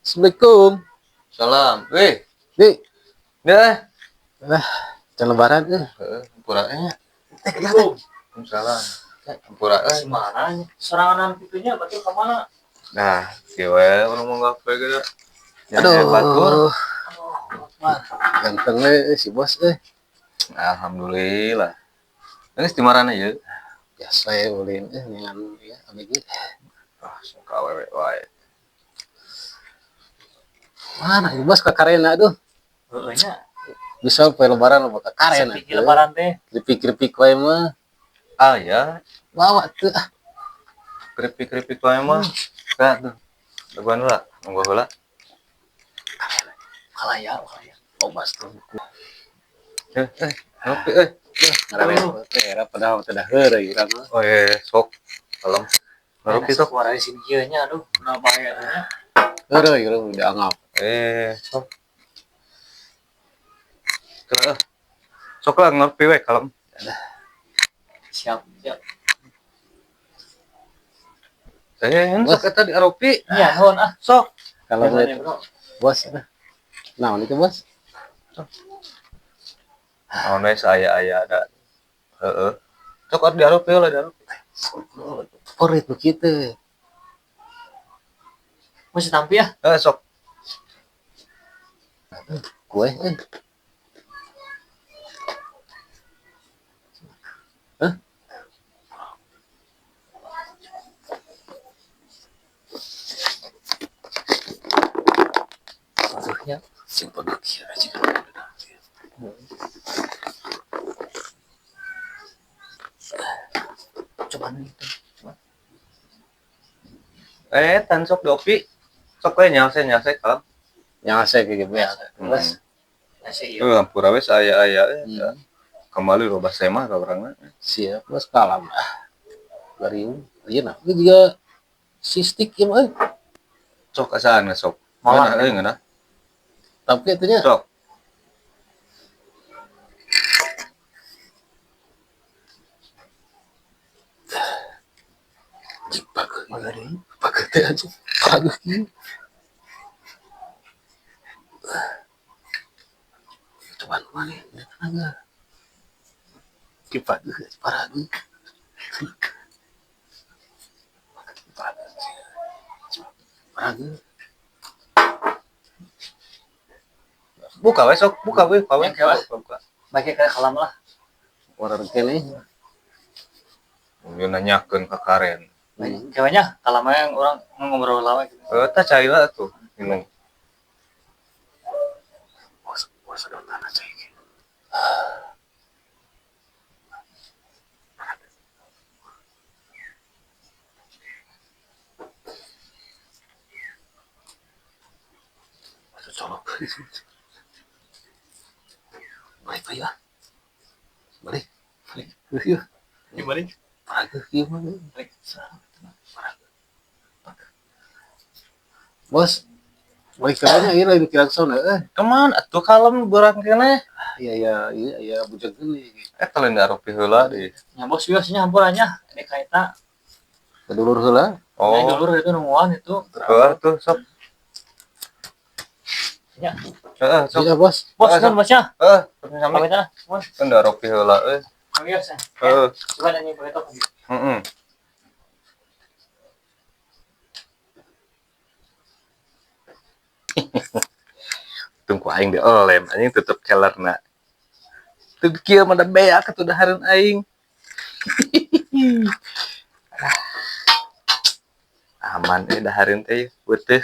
Assalamualaikum. Salam. Weh, Di, dah. lah, can lebaran eh. Heeh, hampura nya. Eh, Waalaikumsalam. Hampura euy. Mana serangan pitunya betul kemana? Nah, kieu we urang mau gawe ge. Aduh. Batur. Ganteng eh si bos eh. Alhamdulillah. Geus di marana ieu? Biasa ya ulin eh dengan ya abg. Ah, sok awewe wae. Mana si bos ka karena aduh. Heeh nya. Bisa poe lebaran apa ka karena. Sepikir lebaran teh. Keripik-keripik wae mah. Ah ya, Bawa tuh ah. keripik-keripik wae mah. Ka tuh. Lebaran heula, nunggu heula. Kalaya, kalaya. Obas tuh. Eh, eh, ngopi euy. Ngarep teh era padahal teh dah heureuy urang mah. Oh iya, sok. Kalem. Ngaropi sok. Suara di sini kieu nya aduh, nah bahaya nya. Heureuy urang udah angap. Eh, sok. Kela, eh. Sok lah ngopi we kalem. Siap, siap. Eh, sok eta di aropi. Iya, nuhun ah. Sok. Kalau Jangan boleh ya, Bro. bos. Nah, itu bos. Naon we saya aya ada. Heeh. Sok di aropi lah di aropi. Favorit begitu. Masih tampi ya? Eh, sok. Kue eh. Hah? Aduh nya. Sing pegek kieu aja. Coba nih itu. Coba. Eh, tan sok di opi. Sok we nyalse nyalse kalem. Yang asik gitu ya. Bos. Nasi ieu. Eh, hampura we saya aya. Hmm. Kembali robah semah ka urangna. Siap bos kalam ah. Gariung. Iya nah, ini juga sistik ya mah. Sok asaan sok. Malah. Ngeunah euy ngeunah. Tapi itunya Sok. bagus. Bagus teh aja. Bagus kieu. Coba mana ini tenaga. Ki bagus, parah. Parah. Buka we sok, buka we, buka we. Ya, buka. Buka, buka. Baiknya kayak kalam lah. Orang kene. Ieu nanyakeun ka karen. Kayaknya kalam yang orang ngobrol lama gitu. Eh, tah cai lah tuh. Minum. Bos, bos sedotan aja ini. Masuk colok. Balik aja. Balik. Balik. Yuk. Gimana? Parah kieu mah. Balik. Bos, balik ke mana ieu lain kirang sona eh. Kemana atuh kalem urang keneh. Iya iya iya iya bujang geuning. Eh, teu di aropi heula deui. Nya bos juga sih hampurannya. Ini kaita. Kedulur heula. Oh. Nah, dulur itu nungguan itu. Heeh tuh sok. Ya. Heeh, sok. Iya bos. Bos, Ah, kan bosnya. Heeh, sami. Pamit lah. Bos. Kan di aropi heula euy. Pamit ya. Heeh. Coba nanya pamit apa. Heeh. Tunggu aing diolem anjing tutup kelerna. Tuh kieu mah da beak atuh dahareun aing. Aman dahareun teh beuteung.